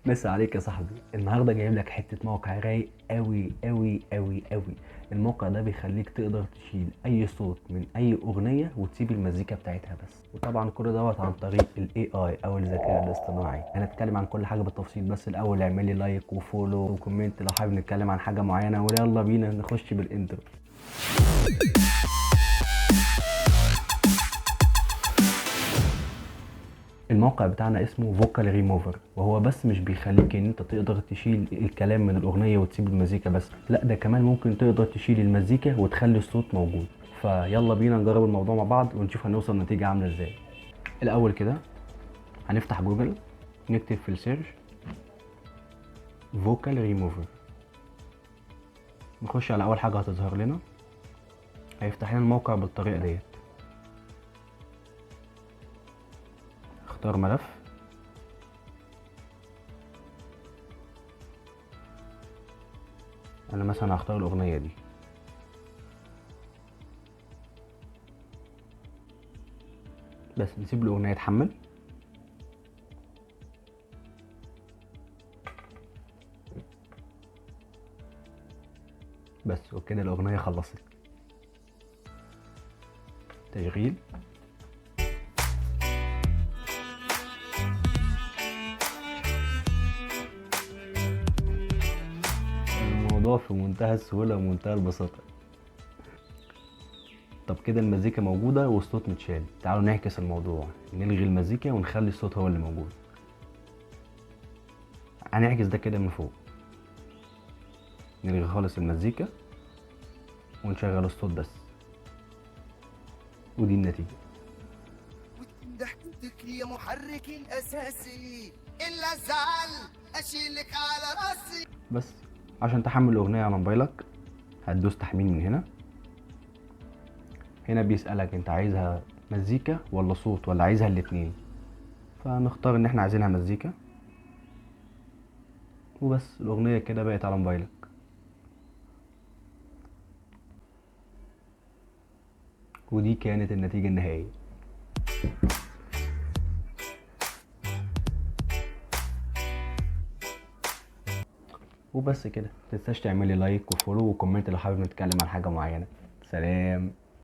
مسا عليك يا صاحبي. النهارده جايب لك حتة موقع رايق قوي قوي قوي قوي. الموقع ده بيخليك تقدر تشيل اي صوت من اي اغنية وتسيب المزيكا بتاعتها بس، وطبعا كل دوت عن طريق ال AI او الذكاء الاصطناعي. هنتكلم عن كل حاجة بالتفصيل، بس الاول اعمل لي like و follow و comment لو حابب نتكلم عن حاجة معينة، ويلا بينا نخش بال intro. الموقع بتاعنا اسمه فوكال ريموفر، وهو بس مش بيخليك ان انت تقدر تشيل الكلام من الاغنية وتسيب المزيكا بس، لا ده كمان ممكن تقدر تشيل المزيكا وتخلي الصوت موجود. فيلا بينا نجرب الموضوع مع بعض ونشوف هنوصل نتيجة عامله ازاي. الاول كده هنفتح جوجل، نكتب في السيرش فوكال ريموفر، نخش على اول حاجة هتظهر لنا، هيفتح لنا الموقع بالطريقة ديت. اختار ملف، انا مثلا هختار الاغنية دي، بس نسيب الاغنية تحمل. بس وكده الاغنية خلصت تشغيل. الموضوع في منتهى السهولة ومنتهى البساطة. طب كده المزيكا موجودة والصوت متشال، تعالوا نعكس الموضوع، نلغي المزيكا ونخلي الصوت هو اللي موجود. هنعكس ده كده من فوق، نلغي خالص المزيكا ونشغل الصوت بس، ودي النتيجة. ضحكتك يا محرك الأساسي، إلا زعل أشيلك على راسي. بس عشان تحمل الأغنية على موبايلك هتدوس تحميل من هنا. هنا بيسألك انت عايزها مزيكا ولا صوت ولا عايزها الاتنين، فنختار ان احنا عايزينها مزيكا وبس. الأغنية كده بقت على موبايلك. ودي كانت النتيجة النهائية. وبس كده، متنساش تعملي like و follow و comment لو حابب نتكلم عن حاجة معينة. سلام.